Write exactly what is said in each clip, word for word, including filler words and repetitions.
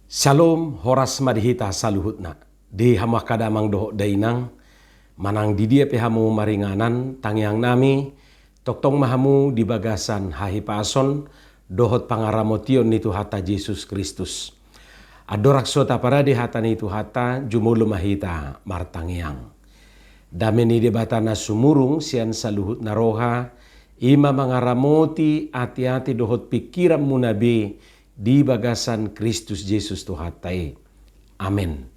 Syalom, horas ma di hita saluhutna. Di hamu angka damang dohot dainang, manang di dia pe hamu maringanan, tangiang nami, tongtong ma hamu di bagasan hahipason dohot pangaramotion ni Tuhanta Jesus Kristus. Andorang so taparade hata ni Tuhanta, jumolo ma hita martangiang. Dame ni Debata na sumurung sian saluhutna roha, i ma mangaramoti ateate dohot pingkiranmuna be di bagasan Kristus Jesus Tuhanta i. Amen.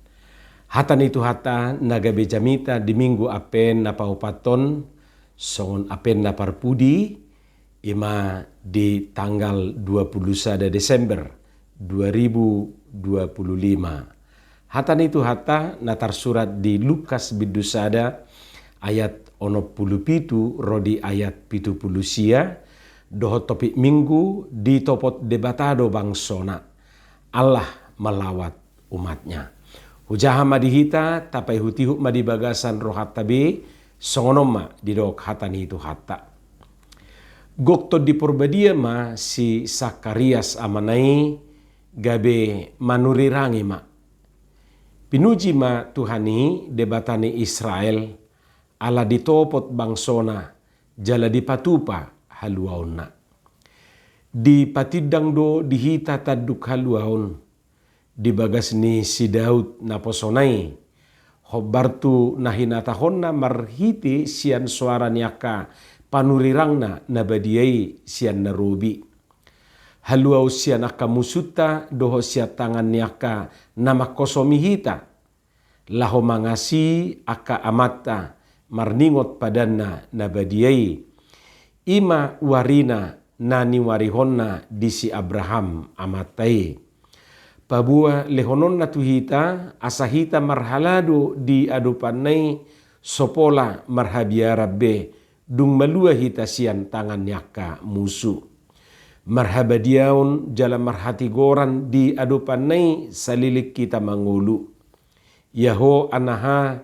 Hata ni Tuhanta na gabe jamita di Minggu Advent na paopathon, songon Advent na parpudi, i ma di tanggal dua puluh sada Desember dua ribu dua puluh lima. Hata ni Tuhanta na tarsurat di Lukas bindu sada ayat onom puluh pitu ro di ayat pitu puluh sia, dohot topik Minggu, ditopot Debata do bangsona, Allah melawat umat-Nya. Hujaha ma di hita, tapaihutihut ma di bagasan rohanta be, songon on ma didok hata ni Tuhanta. Gok Tondi Porbadia ma si Sakarias amana i gabe manurirangi ma. Pinuji ma Tuhan i, Debata ni Israel, ala ditopot bangsona jala dipatupa haluaonna. Dipatindang do di hita tanduk haluaon di bagas ni si Daud naposona i, hombar tu na hinatahonna marhite sian soara ni angka panurirangna na badia i sian na robi. Haluaon sian angka musunta dohot sian tangan ni angka na mangkosomi hita, laho mangasi angka amanta marningot padanna na badia i, i ma warina na niwarihonna di si Abraham amanta i. Paboa lehononna tu hita, asa hita marhalado di adopanna i, so pola marhabiaran be, dung malua hita sian tangan ni angka musu. Marhabadiaon jala marhatigoran di adopanna i saleleng hita mangolu. Ia ho anaha,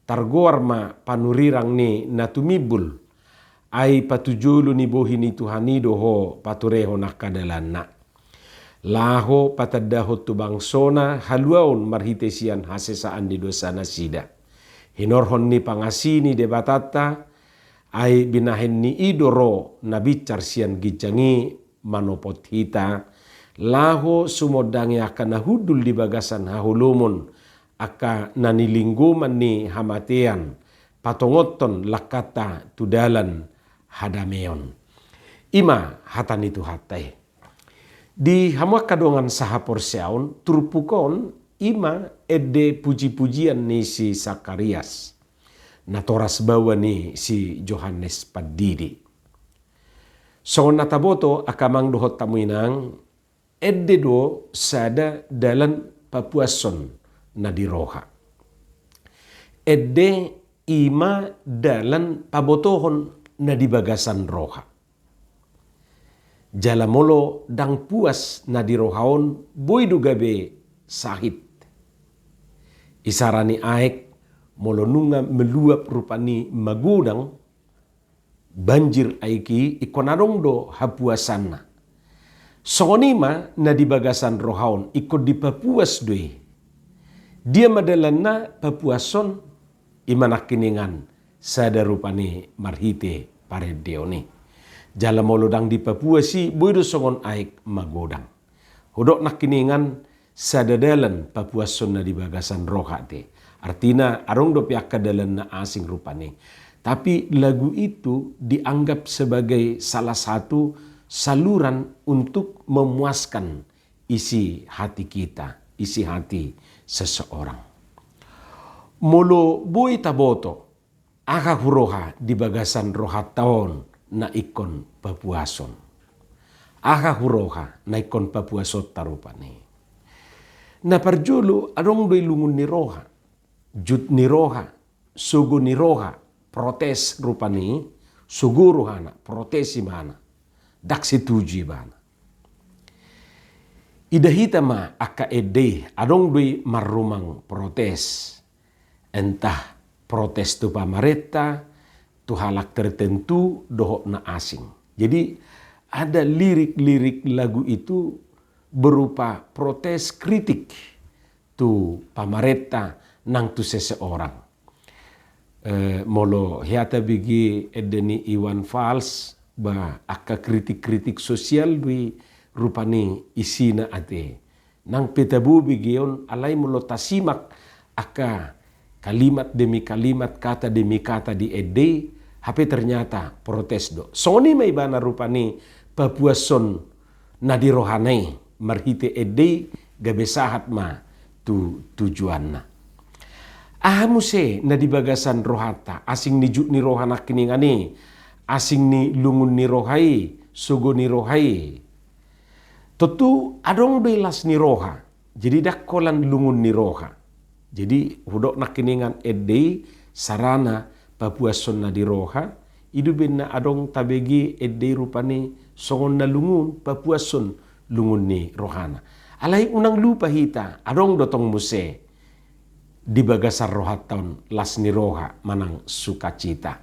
targoar ma panurirang ni na tumimbul. Ai patujolo ni bohi ni Tuhan i do ho paturehon angka dalanna, laho patandahon tu bangsona haluaon marhite sian hasesaan ni dosa nasida. Hinorhon ni pangasi ni Debatanta, ai binahen ni i do ro na binsar sian ginjang i manopot hita, laho sumondangi angka na hundul di bagasan haholomon, angka na nilinggoman ni hamatean, patongothon langkanta tu dalan hadameon. I ma hata ni Tuhanta i. Di hamu angka dongan sahaporseaon, turpuk on i ma ende pujipujian ni si Sakarias, natoras baoa ni si Johannes Pandidi. Songon na taboto angka amang dohot hamu inang, ende do sada dalan papuashon na di roha. Ende i ma dalan pabotohon na di bagasan roha. Jala molo ndang puas na di roha on, boi do gabe sahit. Isara ni aek, molo nunga meluap rupani magodang, banjir aek i, ingkon adong do hapuasanna. Songon i ma na di bagasan roha on, ingkon dipapuas do i. Dia ma dalanna papuashon? I ma nangkiningan sada rupani marhite parendeon i. Jala molo ndang dipapuas i, boi do songon aek magodang. Hudok nangkiningan sada dalan papuashon na di bagasan roha te. Artina, adong dope angka dalan na asing rupani. Tapi lagu itu dianggap sebagai salah satu saluran untuk memuaskan isi hati kita, isi hati seseorang. Molo boi taboto, aha huroha di bagasan rohanta on na ingkon papuashon? Aha huroha na ingkon papuashonta rupani? Na parjolo, adong do i lungun ni roha, jut ni roha, sogo ni roha, protes rupani. Sogo rohana, protes ibana, ndang setuju ibana. Ida hita ma angka ende i, adong do i marrumang protes. Entah protes tu pamarenta, tu halak tertentu, dohot na asing. Jadi, ada lirik-lirik lagu itu berupa protes kritik tu pamarenta nang tu seseorang. Eh, molo hea tabege ende ni Iwan Fals, ba angka kritik-kritik sosial do i rupani isina ate. Nang pe tabo begeon, alai molo tasimak angka kalimat demi kalimat, kata demi kata di ende i, hape ternyata protes do. Songon i ma ibana rupani papuashon na di rohana i marhite ende i, gabe sahat ma tu tujuanna. Aha muse na di bagasan rohanta, asing ni juk ni roha nangkiningan i, asing ni lungun ni roha i, sogo ni roha i? Tontu adong do i las ni roha. Jadi ndang holan lungun ni roha. Jadi hudok nangkiningan ende i sarana papuashon na di roha, i do umbahen na adong tabege ende i rupani songon na lungun, papuashon lungun ni rohana. Alai unang lupa hita, adong do tong muse di bagasan rohanta on las ni roha manang sukacita.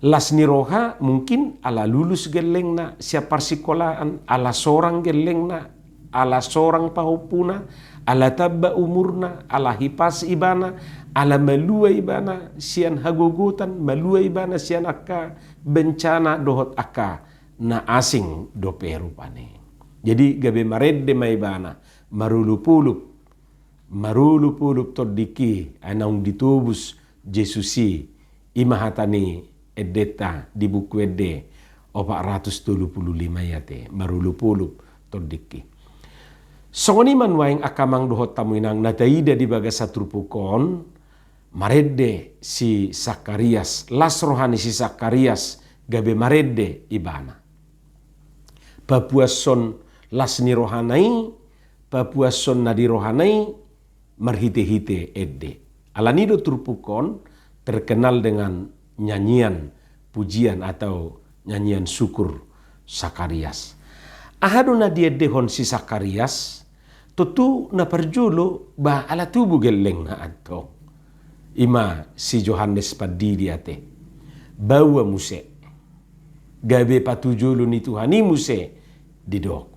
Las ni roha mungkin ala lulus gellengna sian parsikolaan, ala sorang gellengna, ala sorang pahompuna, ala tamba umurna, ala hipas ibana, ala malua ibana sian hagogotan, malua ibana sian angka bencana dohot angka na asing dope rupani. Jadi gabe marende ma ibana, marolopolop, marolopolop tondingki, ai naung ditobus Jesus i. I ma hata ni endenta di Buku Ende opat ratus tolu pulu lima i ate, marolopolop tondingki. Songon i ma nuaeng angka amang dohot hamu inang na taida di bagasan turpuk on, marende si Sakarias, las roha ni si Sakarias gabe marende ibana. Papuashon las ni rohana i, papuashon na di rohana i marhitehite ende. Alani do turpuk on terkenal dengan nyanyian pujian atau nyanyian syukur Sakarias. Aha do na diendehon si Sakarias? Tontu na parjolo ba ala tubu gellengna antong. I ma si Johannes Pandidi ate. Baoa muse. Gabe patujolo ni Tuhan i muse didok.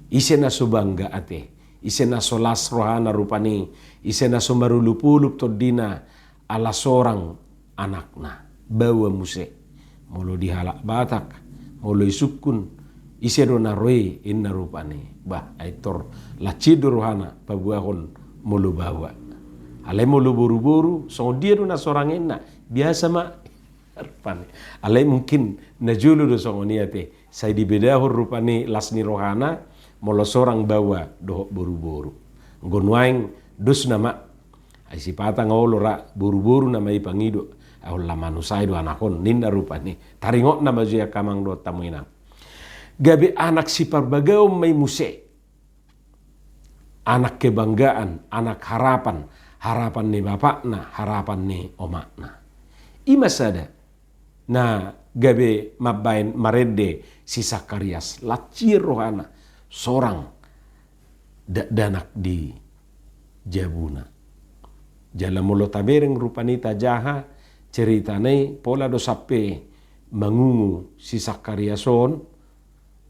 Ise na so bangga ate, ise na so las rohana rupani, ise na so marolopolop tondina ala sorang anakna. Baoa muse. Molo di halak Batak, molo i sungkun, ise do na ro i, inna rupani. Bah, ai tor lancin do rohana paboahon molo baoa. Alai molo boruboru, songon dia do na sorang inna? Biasa ma. Rupani. Alai mungkin na jolo do songon i ate. Sai dibedahon rupani las ni rohana molo sorang baoa dohot boruboru. Anggo nuaeng dos nama. Ai sipata nga olo ra boruboru nama i pangido. Ai holan manusai do anak on, ninna rupani. Taringot nama jo i angka amang dohot hamu inang. Gabe anak siparbagaon ma i muse. Anak kebanggaan, anak harapan, harapan ni bapakna, harapan ni omakna. I ma sada na gabe mambaen marende si Sakarias, lancin rohana sorang dakdanak di jabuna. Jala molo tabereng rupani tajaha ceritana i, pola do sampe mangungu si Sakarias on,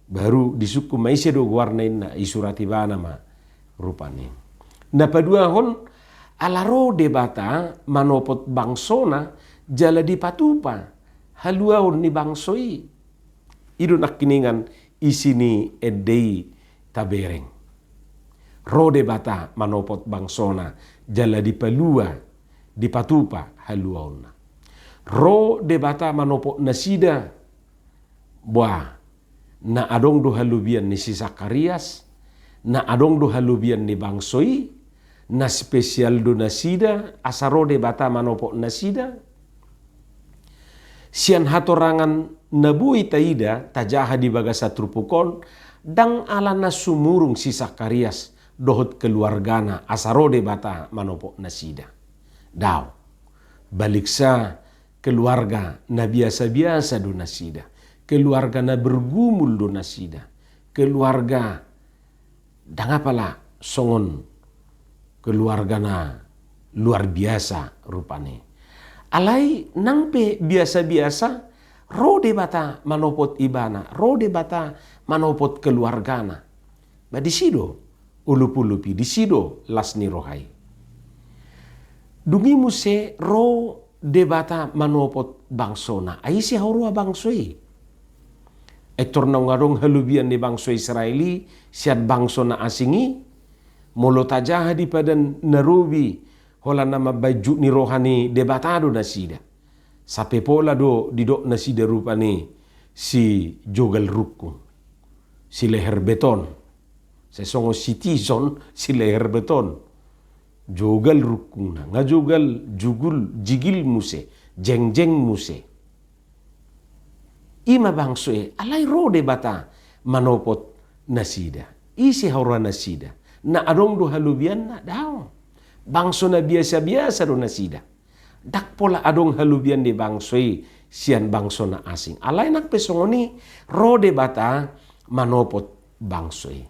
baru disungkun ma ise do goarna inna, isurat ibana ma rupani. Na paduahon, ala ro Debata manopot bangsona jala dipatupa haluaon ni bangso i. I do nangkiningan isi ni ende i tabereng. Ro Debata manopot bangsona jala dipalua, dipatupa haluaonna. Ro Debata manopot nasida. Boa, na adong do halobian ni si Sakarias, na adong do halobian ni bangso i, na spesial do nasida asa ro Debata manopot nasida. Sian hatorangan na boi taida, tajaha di bagasan turpuk on, ndang ala na sumurung si Sakarias dohot keluargana asa ro Debata manopot nasida. Daong. Baliksa keluarga na biasa-biasa do nasida, keluarga na bergumul do nasida, keluarga ndang apala songon keluarga na luar biasa rupani. Alai nang pe biasa-biasa, ro Debata manopot ibana, ro Debata manopot keluargana. Ba disi do olopolop i, disi do las ni roha i. Dung i muse ro Debata manopot bangsona. Ai ise haroa bangso i? Etor naung adong halobian ni bangso Israel i sian bangso na asing i, molo tajaha di padan na robi holan na mambaen jut ni roha ni Debata do nasida. Sampe pola do didok nasida rupani sijogal rungkung, sileher beton. Sai songon si Tison, sileher beton. Jogal rungkungna, nga jogal, jugul, jigil muse, jengjeng muse. I ma bangso i, alai ro Debata manopot nasida. Ise haroa nasida? Na adong do halobianna? Daong. Bangso na biasa-biasa do nasida. Ndang pola adong halobian ni bangso i sian bangso na asing. Alai nang pe songon i, ro Debata manopot bangso i.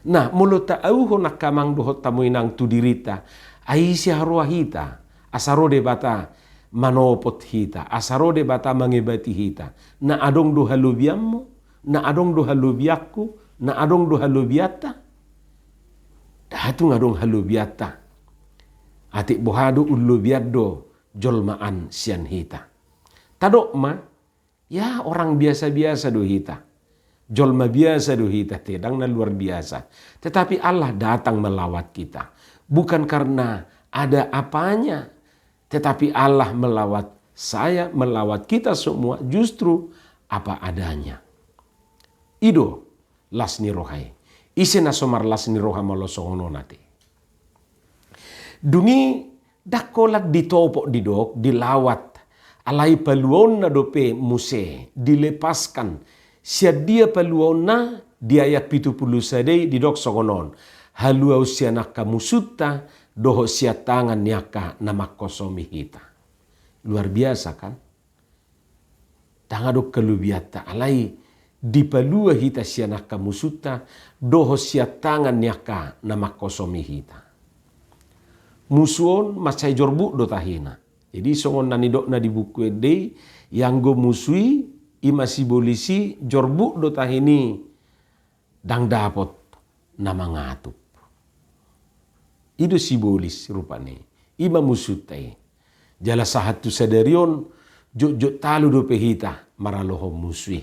Nah, molo taauhon angka amang dohot hamu inang tu dirinta, ai ise haroa hita asa ro Debata manopot hita, asa ro Debata mangebati hita? Na adong do halobianmu? Na adong do halobianku? Na adong do halobianta? Ndang tung adong halobianta. Atik boha do, umlobian do jolma an sian hita. Tadok ma, ya, orang biasa-biasa do hita. Jolma biasa do hita, te, ndang na luar biasa. Tetapi Allah datang melawat kita. Bukan karena ada apanya, tetapi Allah melawat saya, melawat kita semua justru apa adanya. I do las ni roha i. Ise na so marlas ni roha molo songon on, ate? Dung i ndang holan ditopot, didok, dilawat. Alai paluaonna dope muse, dilepaskan. Sian dia paluaonna? Di ayat pitu pulu sada i didok songon on: Haluaon sian angka musunta dohot sian tangan ni angka na mangkosomi hita. Luar biasa, kan? Ndang adong halobianta, alai dipalua hita sian angka musunta dohot sian tangan ni angka na mangkosomi hita. Musu on mansai jorbut do tahina. Jadi songon na nidokna di Buku Ende i, ianggo musu i, i ma sibolis i, jorbut do tahina i, ndang dapot na mangatup. I do sibolis rupani, i ma musunta i. Jala sahat tu sadari on, jotjot talu dope hita maralohon musu i.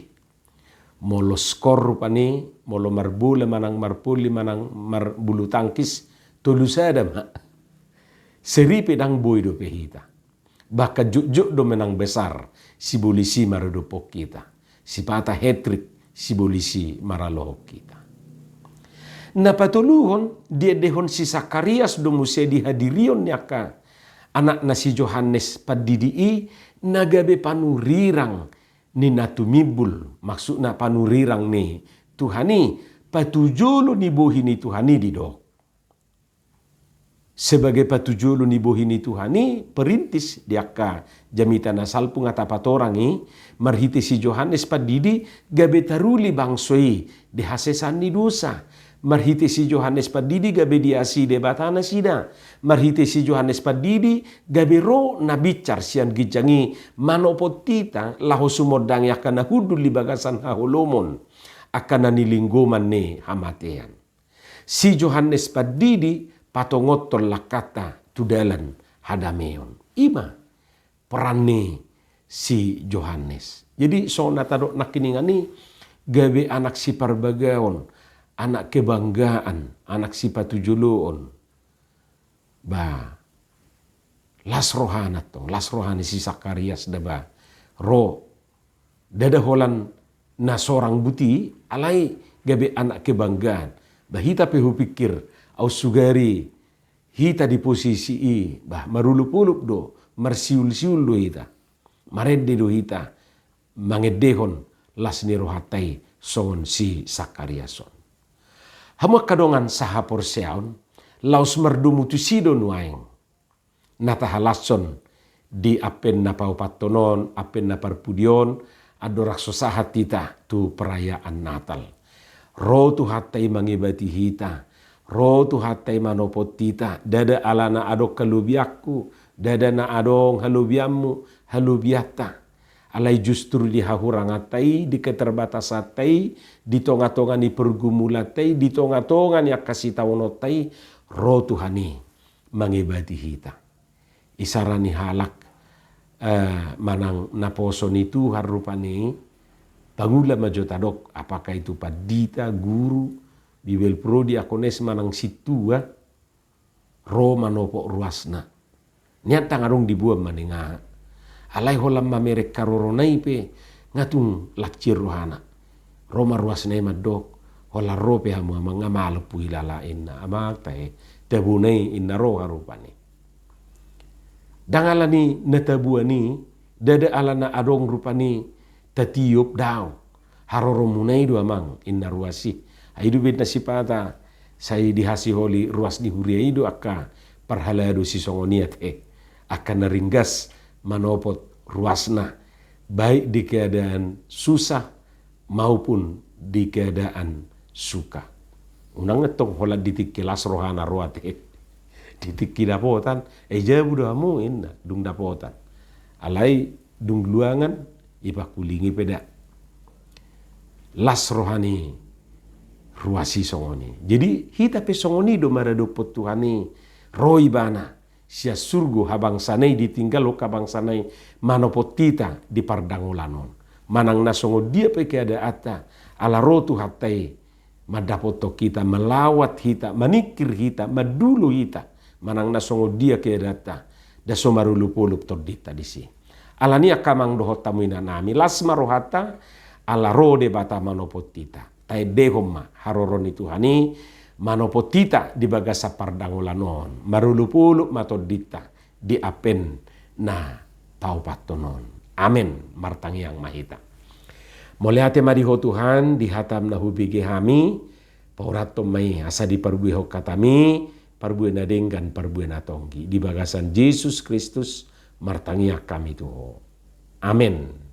Molo skor rupani, molo marbola manang marpoli manang marbulu tangkis, tolu sada ma. Seri pe ndang boi dope hita. Bahkan jotjot do menang besar sibolis i maradophon hita. Sipata hat-trick sibolis i maralohon hita. Na patoluhon, diendehon si Sakarias do muse di hadirion ni angka anakna si Johannes Pandidi i, na gabe panurirang ni na tumimbul, maksudna panurirang ni Tuhan i, patujolo ni bohi ni Tuhan i didok. Sebagai patujolo ni bohi ni Tuhan i, perintis di angka jamita na salpu nga tapatorang i, marhite si Johannes Pandidi gabe taruli bangso i di hasesaan ni dosa. Marhite si Johannes Pandidi gabe diasi Debata nasida. Marhite si Johannes Pandidi gabe ro na binsar sian ginjang i manopot hita laho sumondangi angka na hundul di bagasan haholomon, angka na nilinggoman ni hamatean. Si Johannes Pandidi patongothon langkanta tu dalan hadameon. I ma peran ni si Johannes. Jadi songon na tadok nangkiningan i, gabe anak siparbagaon, anak kebanggaan, anak sipatujoloon. Ba, las rohana tong, las roha ni si Sakarias da ba. Ro, ndada holan na sorang buti, alai gabe anak kebanggaan. Ba hita pe hupikir, au sugari hita di posisi i, bah, marolopolop do, marsiulsiul do hita. Marende do hita mangendehon las ni rohanta i songon si Sakarias on. Hamu angka dongan sahaporseaon, laos mardomu tusi do nuaeng na tahalashon di Advent na paopathon on, Advent na parpudi on, andorang so sahat hita tu perayaan Natal. Ro Tuhanta i mangebati hita, ro Tuhanta i manopot hita, ndada alana adong halobianku, ndada na adong halobianmu, halobianta. Alai justru di hahuranganta i, di keterbatasanta i, di tonga-tonga ni pergumulanta i, di tonga-tonga ni angka sitaononta i, ro Tuhan i mangebati hita. Isara ni halak, eh, manang naposo ni Tuhan rupani, pangula ma jo tadok, apakah itu pandita, guru, Bibel Prodi, Akones manang sintua, ro manopot ruasna. Nian ndang adong diboan maningaha. Alai holan mamereng harorona i pe nga tung lancir rohana. Ro ma ruasna i mandok, holan ro pe hamu amang, nga malum huhilala inna, amang tahe, tabona i inna roha rupani. Ndang alani na taboan i, ndada alana adong rupani tatiop, daong. Haroronmuna i do amang, inna ruas i. Ai do baen na sipata, sai dihasiholi ruas ni huria i do angka parhalado sisongon i ate. Angka na ringgas manopot ruasna, baik di keadaan susah maupun di keadaan suka. Unang antong holan di tingki las rohana ro ate. Di tingki dapotan, eh, jabu do hamu inna, dung dapotan. Alai dung luangan, ipangkulingi pe da. Las roha ni ruas i songon i. Jadi, hita pe songon i do maradophon Tuhan i, ro ibana sian surgo, habangsana i ditinggalhon habangsana i manopot hita di pardangolan on. Manang na songon dia pe keadaanta, ala ro Tuhanta i mandapothon hita, melawat hita, maningkir hita, mandulo hita, manang na songon dia keadaanta, nda so marolopolop tondinta disi. Alani i angka amang dohot hamu inanami, las ma rohanta, ala ro Debata manopot hita. Taendehon ma haroro ni Tuhan i manopot hita di bagasan pardangolan on, marolopolop ma tondinta di Advent na paopathon on. Amen. Martangiang ma hita. Mauliate ma di Ho Tuhan, di hataM na hubege hami, paurathon ma i, asa diparbuehon hataMi parbue na denggan, parbue na tonggi. Di bagasan Jesus Kristus martangiang hami tu Ho. Amen.